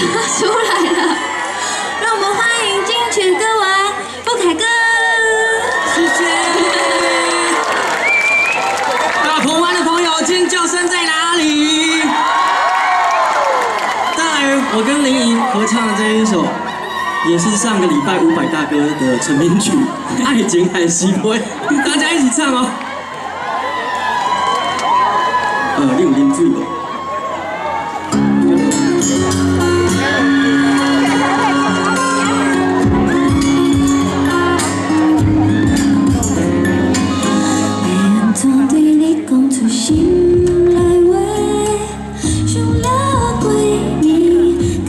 他出來了，讓我們歡迎金曲歌王富凱哥。謝謝。大鵬灣的朋友，尖叫聲在哪裡？帶來我跟林穎合唱的這一首，也是上個禮拜伍佰大哥的成名曲《愛情還是杯》，大家一起唱哦。你有啉水無？欲按怎對你講出心內話？想了幾暝，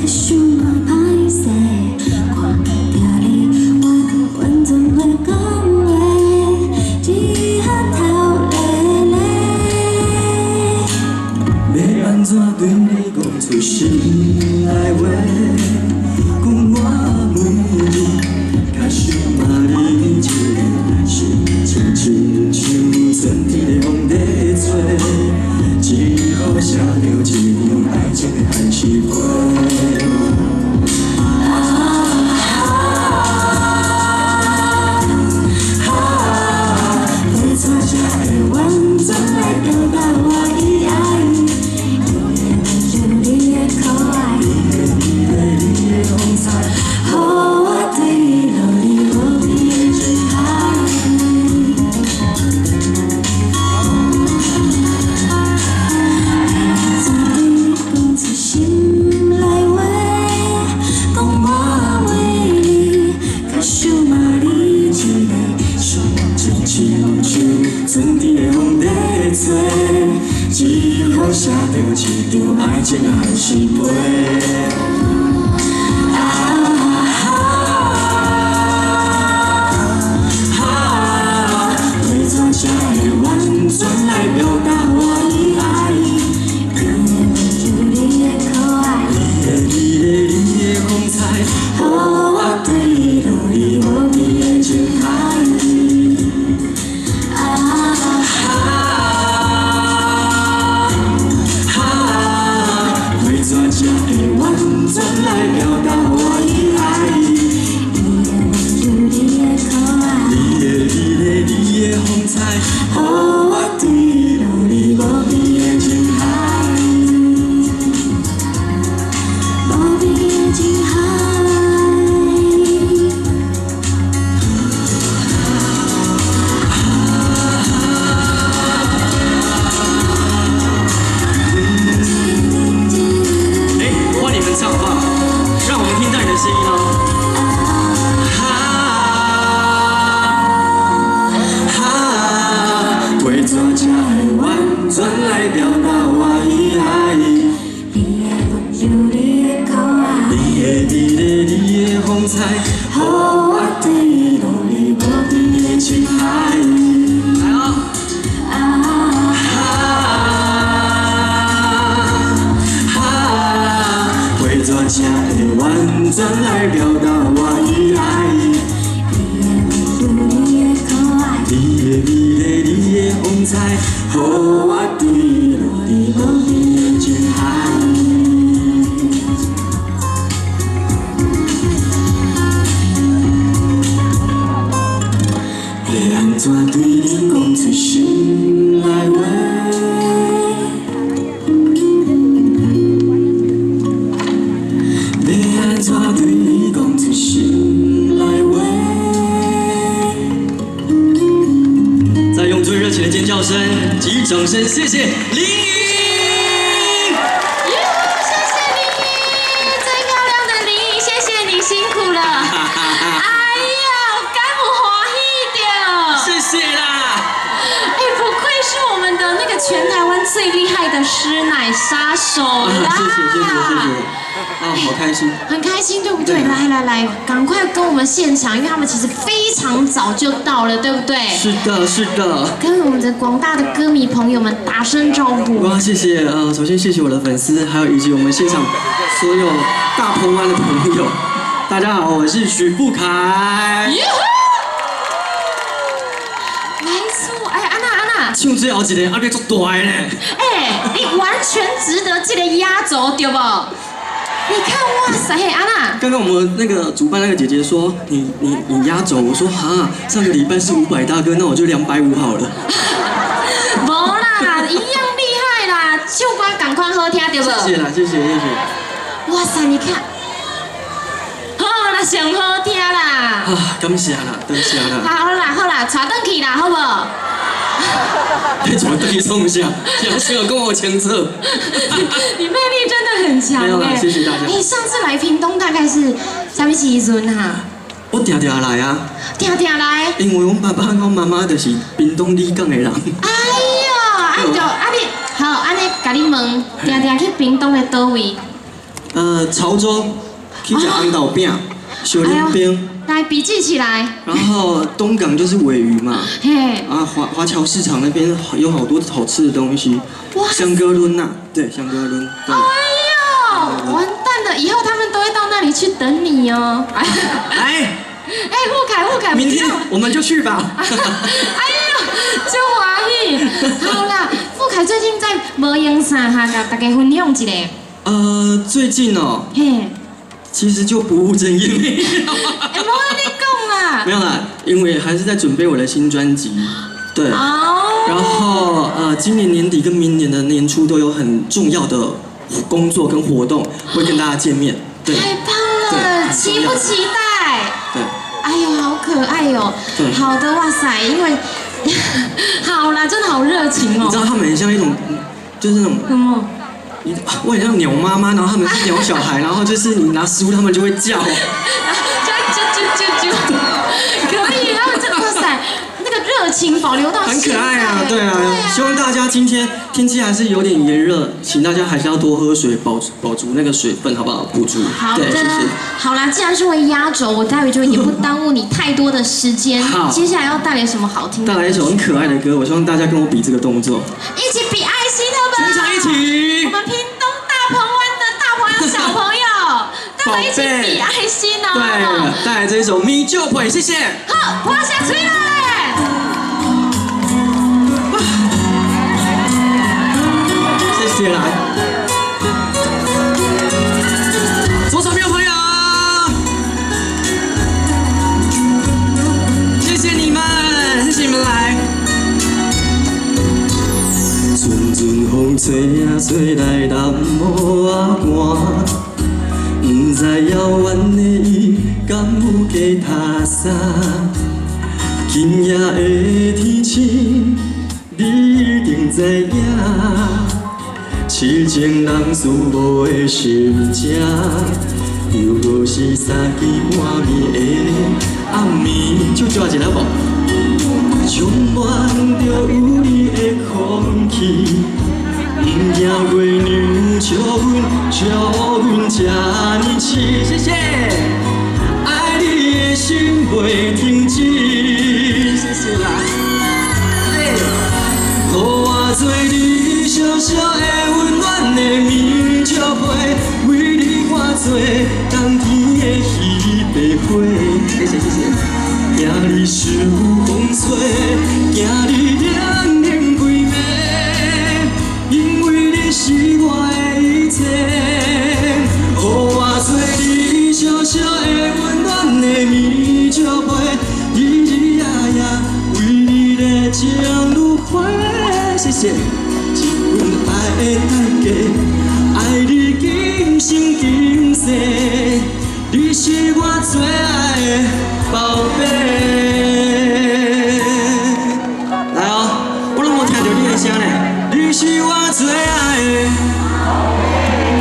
可想嘛歹勢。看著你，我就完全袂講話，一下頭咧咧。欲按怎對你講出心內話？講我每日較想嘛你一個，心情親像春天的風在吹，一予寫著一張愛情的番薯皮。啊哈，欲怎才會完全來表達我的愛？你的溫柔，你的可愛，你的美麗，你的風采，予我墜落你無邊的情海。欲按怎對你講出心內話？講我每日較想嘛你一個，心情親像春天的風在吹，一予寫著一張愛情的番薯皮。啊哈，欲怎才會完全來表達我的愛？你的溫柔，你的可愛，你的美麗，你的風采，予我墜落你無邊的情海。啊哈，欲怎才會完全來表達我的愛？你的溫柔，你的可愛，你的美麗，你的風采，予我墜落你無邊的情海，無邊的情海。哎，換你們唱好不好？讓我們聽到你的聲音哦。哈哈，欲怎才會完全來表達我的愛？你的溫柔，你的可愛，你的美麗，你的風采，予我墜落你無邊的情海。來哦！啊哈，欲怎才會完全來表達我的愛？你的溫柔，你的可愛，你的美麗，你的風采，予我墜落你無邊的情海。欲按怎對你講出心內話？欲按怎對你講出心內話？再用最熱情的尖叫聲及掌聲，謝謝林穎。耶！謝謝林穎，最漂亮的林穎，謝謝你辛苦了。哎呀，敢有歡喜著？謝謝啦！哎，不愧是我們的那個全台灣最厲害的師奶殺手啦！謝謝謝謝謝謝，啊，好開心。很開心，對不對？來來來，趕快跟我們現場，因為他們其實非常早就到了，對不對？是的，是的。跟我們的廣大的歌迷朋友們打聲招呼。哇，謝謝啊！首先謝謝我的粉絲，還有以及我們現場所有大鵬灣的朋友。大家好，我是許富凱。沒錯，哎，安娜安娜，唱最後一個壓力足大的咧。哎，你完全值得這個壓軸，對無？你看，哇塞，嘿，阿娜，剛剛我們那個主辦那個姐姐說，你壓軸，我說哈，上個禮拜是500大哥，那我就250好了。無啦，一樣厲害啦，唱歌仝款好聽對無？謝謝啦，謝謝謝謝。哇塞，你看，好啦，上好聽啦。啊，感謝啦，多謝啦。好啦好啦，帶轉去啦，好無？你怎麼對沖一下？你還跟我清楚。你魅力真的很強。沒有啦，謝謝大家。哎，上次來屏東大概是啥物時陣啊？我定定來啊。定定來。因為阮爸爸阮媽媽就是屏東里港的人。哎喲，啊就啊你好，按呢共你問，定定去屏東的佗位？潮州去食紅豆餅、燒冷冰。來筆記起來。然後東港就是鮪魚嘛。嘿。啊，華僑市場那邊有好多好吃的東西。哇。香哥倫吶，對，香哥倫。對。哎呦，完蛋了！以後他們都會到那裡去等你哦。哎。哎，富凱，富凱，明天我們就去吧。哎呦，真歡喜！好啦，富凱最近在無閒啥哈，共大家分享一下。最近哦。嘿。其實就不務正業。哎，無按呢講啦。沒有啦，因為還是在準備我的新專輯，對。哦。然後今年年底跟明年的年初都有很重要的工作跟活動會跟大家見面。對。太棒了，期不期待？對。哎呦，好可愛哦。對。好的，哇塞，因為，好啦，真的好熱情哦。你知道他們很像一種，就是那種。什麼？你我很像鳥媽媽，然後他們是鳥小孩，然後就是你拿食物，他們就會叫。就就就就就，可以，他們這哇塞，那個熱情保留到很可愛啊，對啊，希望大家今天天氣還是有點炎熱，請大家還是要多喝水，保足那個水分，好不好？補足。好的，謝謝。好啦，既然是為壓軸，我待會就也不耽誤你太多的時間。好，接下來要帶來什麼好聽的？帶來一首很可愛的歌，我希望大家跟我比這個動作，一起比愛心，好不好？全場一起。我們屏東大鵬灣的大朋友小朋友，大家一起比愛心哦。對，帶來這一首《米酒配》，謝謝。好，拖下去啦！謝謝啦。左手邊的朋友，謝謝你們，謝謝你們來。陣陣風吹啊吹來淡薄仔寒，毋知遙遠的伊敢有加讀衫。今夜的天晴，你一定知影，痴情人思慕的心情，猶閣是三更半暝的暗暝。唱少一下好無？充滿著有你的空氣，毋驚月娘笑阮，笑阮這呢痴。謝謝，愛你的心袂停止。謝謝啦。予我做你小小的溫暖的棉笑被，為你換做冬天的彼白花。謝謝謝謝。驚你受風吹，驚你冷冷規暝，因為你是我的一切。予我做你小小的溫暖的棉笑被，日日夜夜為你熱情如火。謝謝，這份愛的代價，愛你今生今世，你是我最愛的寶貝。來哦，我攏無聽著你的聲呢。你是我最愛的，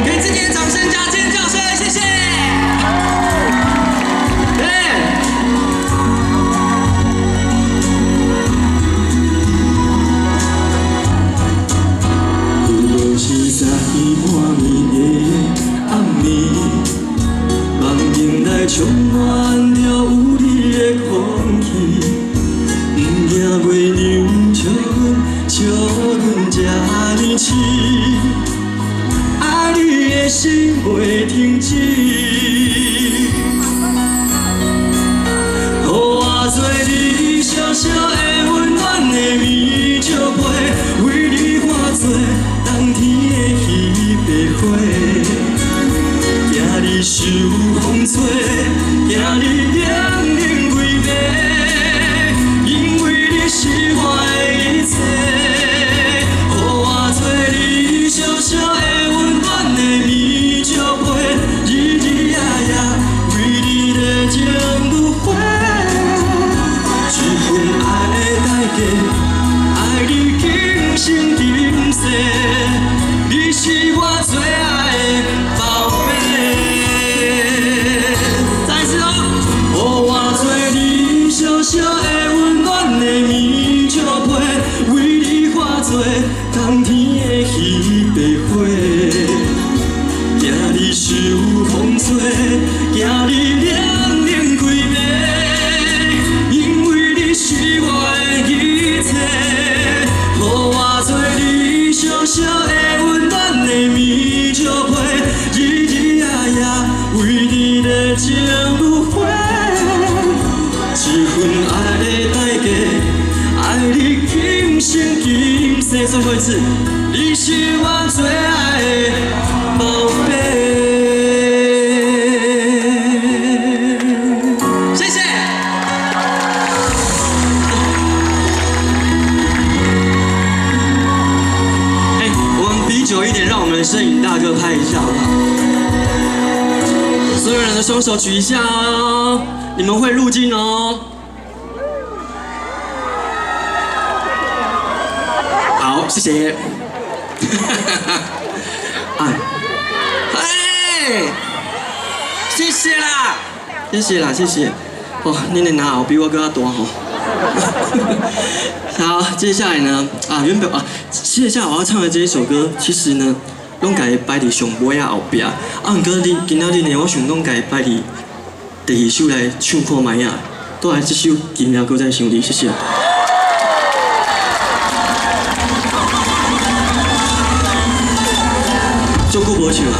給自己的掌聲加尖叫聲，謝謝。欸有是三更半暝的暗暝，房間內充滿著有你的空氣，毋驚月娘笑阮，笑阮這呢痴，愛你的心袂停止。予我做你小小的溫暖的棉笑被，為你換做冬天的彼白花，驚受風吹，驚你冷冷規暝，因為你是我的一切，予我做你小小的溫暖的棉石被，日日夜夜為你熱情如火，這份愛的代價，愛你今生今世，你是我最愛的寶貝。再一次哦，予我做你小小的溫暖的棉石被，為你化做冬天的彼白花，驚你受風吹，驚你冷冷規暝，因為你是我的一切，予我做你小小的溫暖的棉石被，日日夜夜為你熱情如火，這份愛的代價，愛你今生今世。最後一次，你是我最愛的寶貝。謝謝。哎，我們比久一點，讓我們的攝影大哥拍一下，好不好？所有人的雙手舉一下哦，你們會入鏡哦。好，謝謝。哎，哎，謝謝啦，謝謝啦，謝謝。哦，你的拿比我閣較大吼。好，接下來呢？啊，原本啊，接下來我要唱的這一首歌，其實呢，攏共伊擺佇上尾仔後壁。啊，毋過你今仔日呢，我想講共伊擺佇第二首來唱看覓仔。倒來這首《今夜閣再想你》，謝謝。足久無唱啊！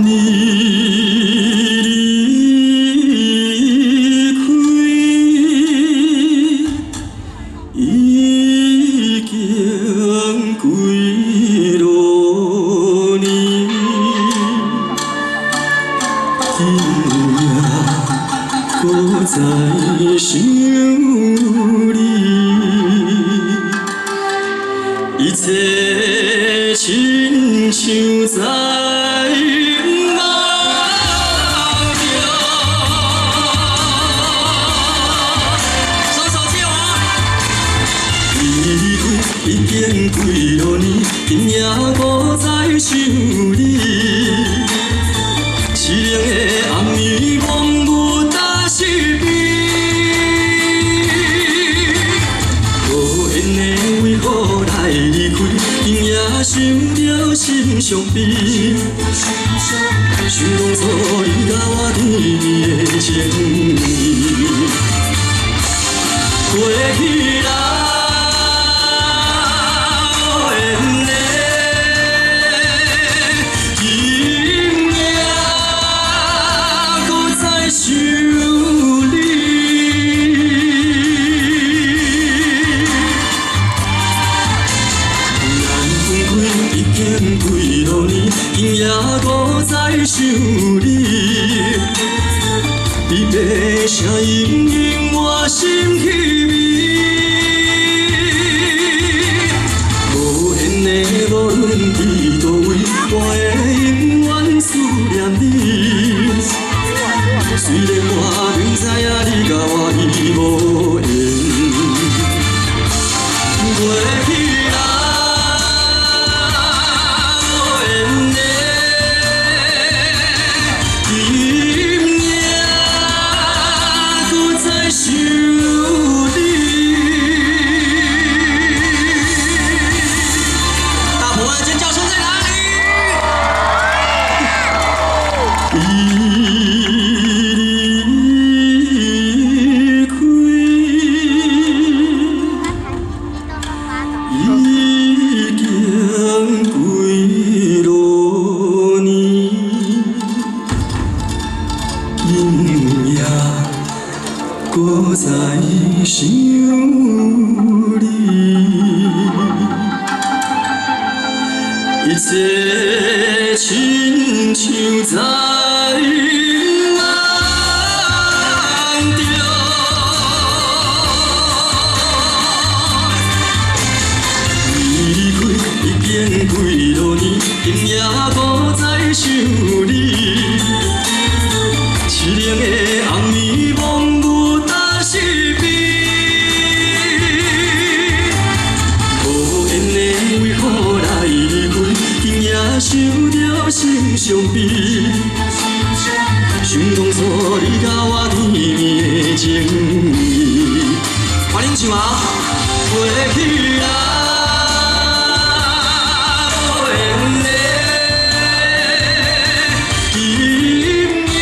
你離開已經幾落年，今夜閣再想你，一切親像在夢中。雙手借我。你離開已經幾落年，今夜閣再想你。淒冷的暗暝，摸無搭身邊。無緣的為何來離開？今夜想著心傷悲。想當初你佮我甜蜜的情意，過去啦，無緣的，今夜閣再想你。咱分開已經幾落年，今夜閣再想你，悲的聲音引我心稀微。無緣的，無論佇佗位，我會永遠思念你。雖然我明知影你佮我已無緣，過去啦，無緣的，今夜閣再想你。大埔的尖叫聲在哪裡？已離開，已經幾落年，今夜閣再想你，一切親像在夢中。你離開已經幾落年，今夜閣再想你。淒冷的暗暝，梦有担是悲。無緣的為何來離開？今夜想著心傷悲。想當初你佮我甜蜜的情意。歡迎唱啊！過去啊，無緣的，今夜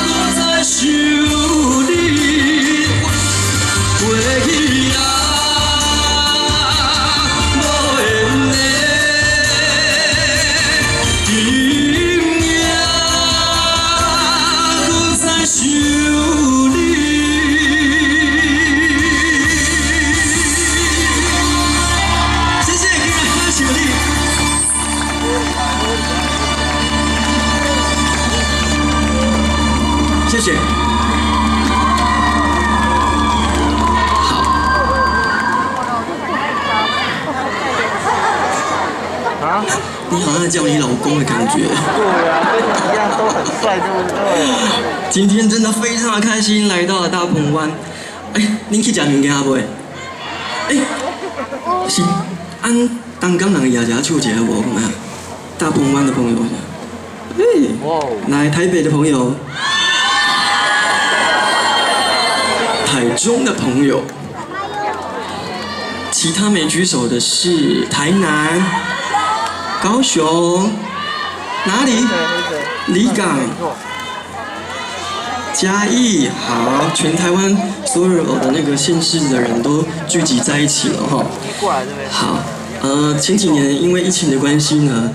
閣再想你。過去啊，無緣的，今夜閣再想你。謝謝，今日想你。謝謝。好。啊？你好像在叫你老公的感覺。對啊，跟你一樣都很帥，對不對？今天真的非常的開心，來到了大鵬灣。哎，恁去食物件無？哎，是按東港人也食手一下無？看下，大鵬灣的朋友，哎，來台北的朋友，台中的朋友，其他沒舉手的是台南、高雄，哪裡？里港。嘉義，好，全台灣所有的那個縣市的人都聚集在一起了哈。好，前幾年因為疫情的關係呢，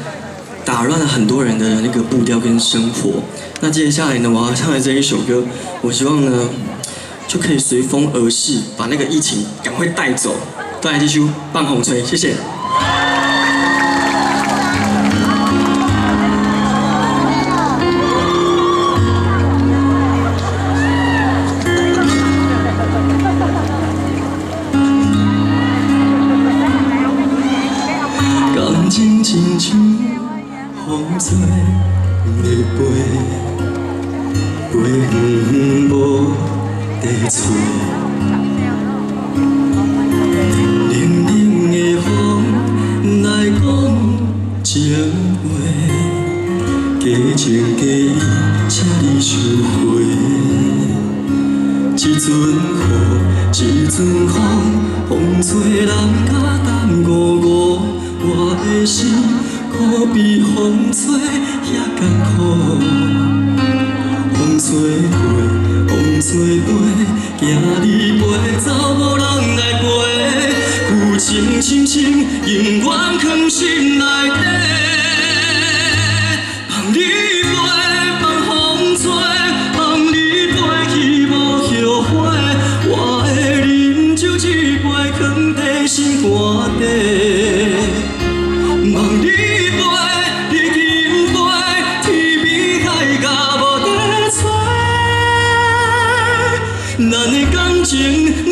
打亂了很多人的那個步調跟生活。那接下來呢，我要唱的這一首歌，我希望呢就可以隨風而逝，把那個疫情趕快帶走。再來繼續放風吹，謝謝。感情親像風吹咧飛，飛遠遠無地找。冷冷的風來講情話，假情假意，請你收回。一陣雨，一陣風，風吹人甲淡糊糊。我的心可比風吹遐艰苦，風吹过，風吹飞，惊你飞走無人來陪，旧情深深永遠藏心內底。放你飛，放風吹，放你飛去無後悔，我的啉酒一杯，藏在心肝底。望你飛，你緊飛，天边海角無得找，咱的感情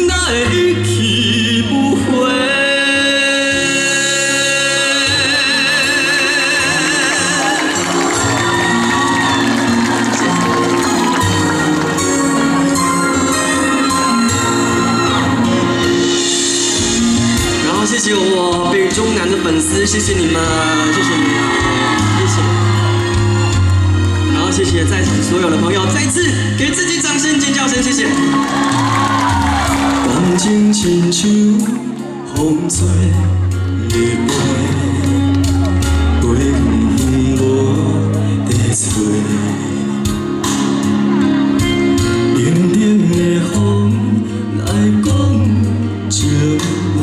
哪會一去不回？然後謝謝我北中南的粉絲，謝謝你們，謝謝你們，謝謝。然後謝謝在場所有的朋友，再次給自己掌聲、尖叫聲，謝謝。感情親像風吹咧飛，飛遠遠無地找。冷冷的風來講情話，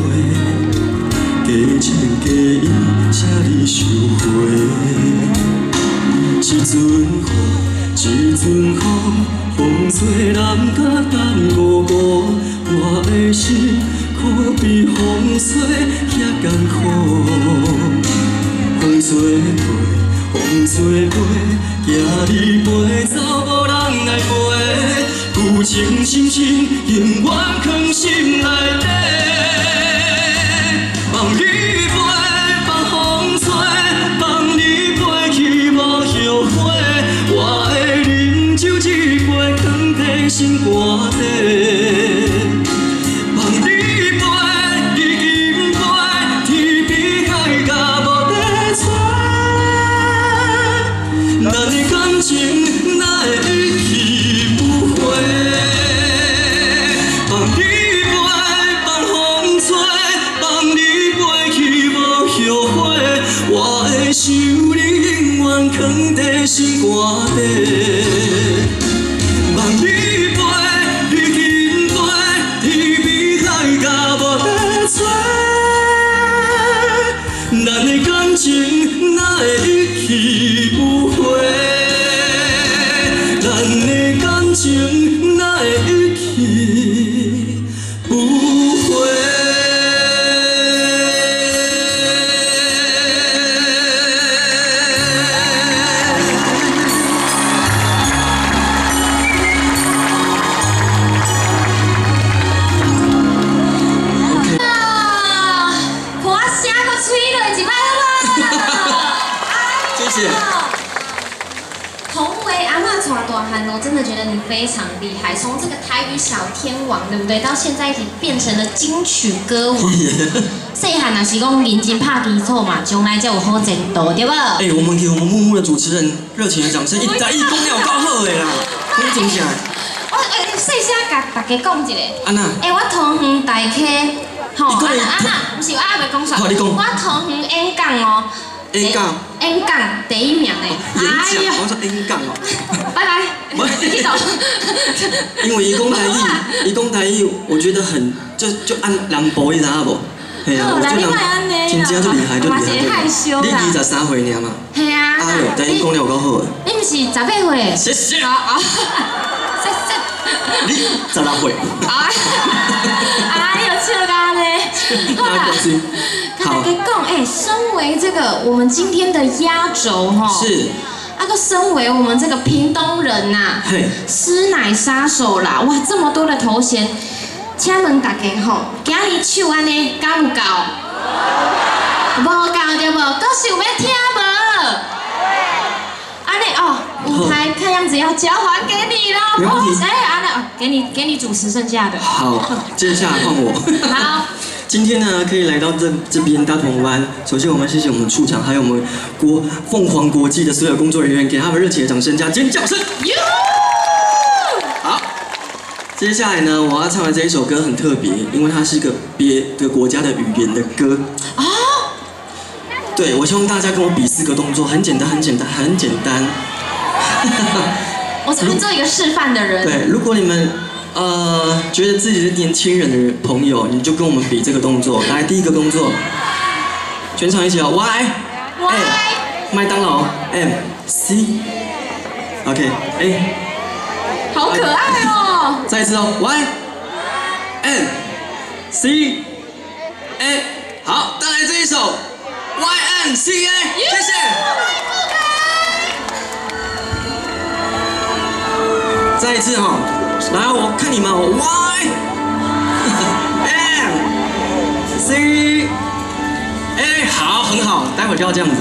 假情假意，請你收回。一陣雨，一陣風，風吹人甲淡我的心可比风吹遐艰苦。风吹飞，风吹飞，行你飞走，无人来陪。旧情深深，永远藏心内底。放你飞，放风吹，放你飞去无后悔。我会饮酒一杯，藏在心肝底。放你飞，已经飞，天比海角无得找。咱的感情哪会一去不回？放你飞，放风吹，放你飞去无后悔。我会想你永远藏在心肝底。放你飞，已经飞，天比海角无得找。咱的感情哪会一去不回？咱的感情哪会一去不回？啊，破声阁吹落一摆好无？谢谢。同为阿嬷带大汉，我真的觉得你非常厉害。从这个台语小天王，对不对？到现在已经变成了金曲歌王。细汉若是讲认真拍基础嘛，将来才有好前途，对无？哎，我们给我们木木的主持人热情的掌声！一台语讲了够好的啦，讲真正。我哎，细声共大家讲一下。按怎？哎，我桃园大溪，吼，你讲啊那啊那，毋是，我还袂讲煞。好，你讲。我桃园演讲哦。演讲。演讲第一名呢。演讲，我说演讲哦。拜拜。去走。因为伊讲台语，伊讲台语，我觉得很就按南部，你知影无？嘿啊，我就南，真正足厉害，足厉害。害羞你23岁尔嘛？嘿啊。哎呦，台语讲了有够好的。你毋是18岁？谢谢。好，谢谢。你16岁。啊！哎呦，笑到咧。好啦，跟大家讲，哎，身为这个我们今天的压轴吼，是。啊，阁身为我们这个屏东人呐，师奶杀手啦，哇，这么多的头衔，请问大家吼，今日手按呢够毋够？无够对无？阁想欲听无？按呢哦，舞台看样子要交还给你了。没问题。哎，按呢，给你主持剩下的。好，接下来换我。好。今天呢，可以来到这边大同湾。首先，我们谢谢我们处长，还有我们国凤凰国际的所有工作人员，给他们热情的掌声加尖叫声。好，接下来呢，我要唱的这一首歌很特别，因为它是一个别的国家的语言的歌。啊？对，我希望大家跟我比四个动作，很简单，很简单，很简单。我这边做一个示范的人。对，如果你们觉得自己是年轻人的朋友，你就跟我们比这个动作。来，第一个动作，全场一起哦，Y， Y，麦当劳 M C，OK A，好可爱哦！再一次哦，Y M C A，好，再来这一首 Y M C A，谢谢。再一次哈。来，我看你们，Y M C A，好，很好，待会就要这样子。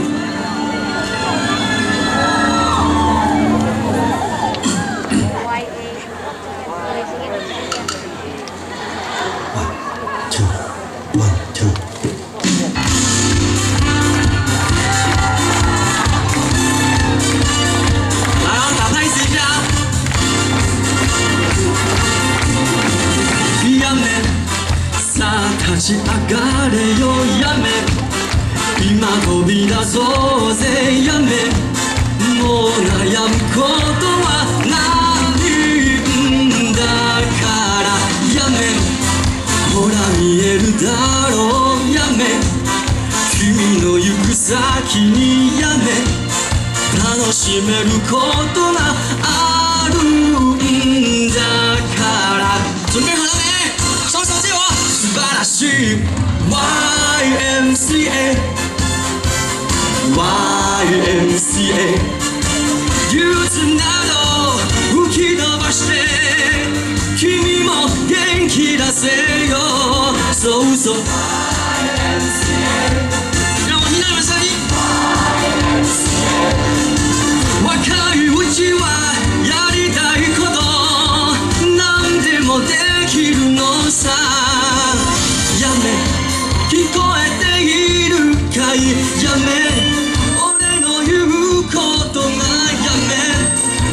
One two one two。来哦，打拍子一下。やめさあ立ち上がれよやめ今飛び出そうぜやめもう悩むことはないんだからやめほら見えるだろうやめ君の行く先にやめ楽しめることがあるんだから。准备好了吗？ YMCA。憂鬱など吹き飛ばして君も元気出せよ。そうそう。讓我聽到你們聲音。若いうちはやりたいこと何でもできるのさ。やめ、聞こえているかい？やめ、俺の言うことが。やめ、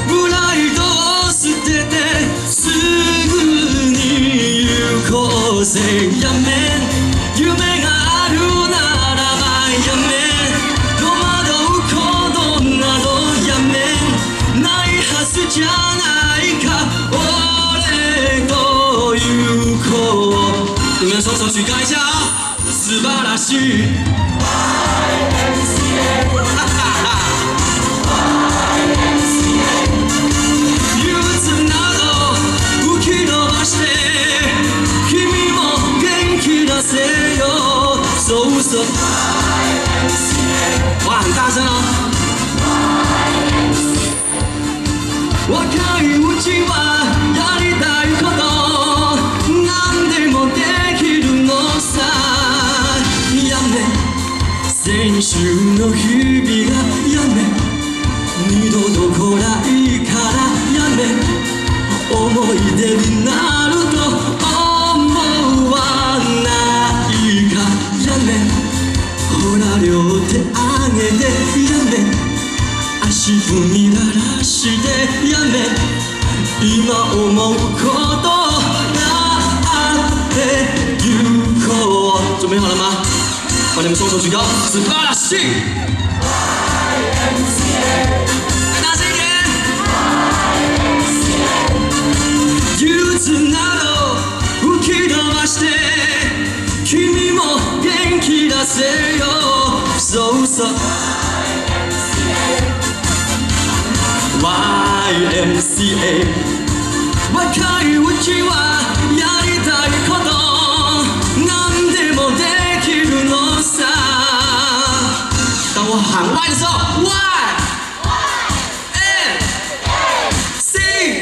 プライドを捨ててすぐに行こうぜ。やめ、夢があるならば。やめ、戸惑うことなどやめないはずじゃないか。俺と行こう。你們雙手舉高一下啊！素晴らしい。哈哈哈。憂鬱など吹き飛ばして君も元気出せよ。そうそう。哇，很大聲哦！若いうちはやりたいこと何でもできるのさ。やめ、先週の日々がやめ、二度と来ないから。やめ、思い出になると思わないか？やめ、ほら両手上げて。やめ、足踏み鳴らして。やめ、今思うことやってゆこう。準備好了嗎？把你們雙手舉高，素晴らしい。再大聲一點。憂鬱など吹き飛ばして君も元気出せよ。そうそう。 YMCA。 若いうちはやりたいこと何でもできるのさ。當我喊 Y 的時候，Y M C A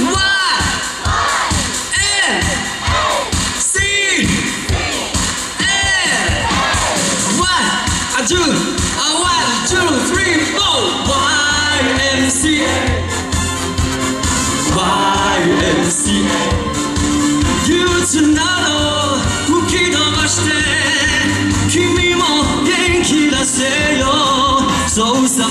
Y M C A one a two a one two three four Y M C A Y M C A。 憂鬱など吹き飛ばして君も元気出せよ。そうさ。